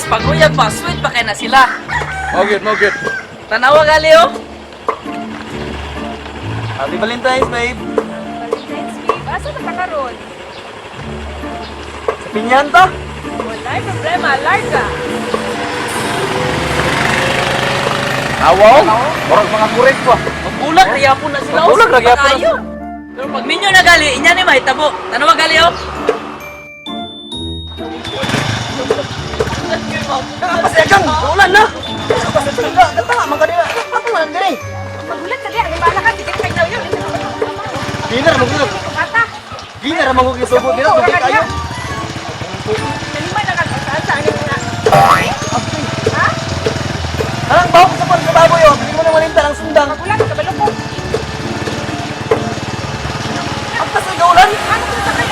pag-uyab pa, sweet pa kay na sila. Mao gyud, mao gyud. Tanawa gali oh. Happy Valentine's, babe. Valentine's, babe. Asa na ka karon? Sa pinyanta. Wala'y problema. Larga. Awaw. Murag mga kurek pa. Magbulag ra gyapon na sila. oh. Magbulag ra Sweet pa gyapon na kaayo. Pero pag minyo na gali, inya ni mahitabo. Tanawa gali oh. Pasiagang, ulan na. Pasiagang, katanga man kanila. Katanga man diri. Magulat ka diya. Ang bala ka. Dikit kay nauyo. Dinner mo gyud. Bata. Dinner mo gyud subo dira tubig kayo. Nalima na ka. Saan saan nga? Ha? Anang bawok sa pan sa baboy oh. Hindi mo na malinta ang sundang. Magulat ka. Baloko. Ang tas ulan. Ano ka?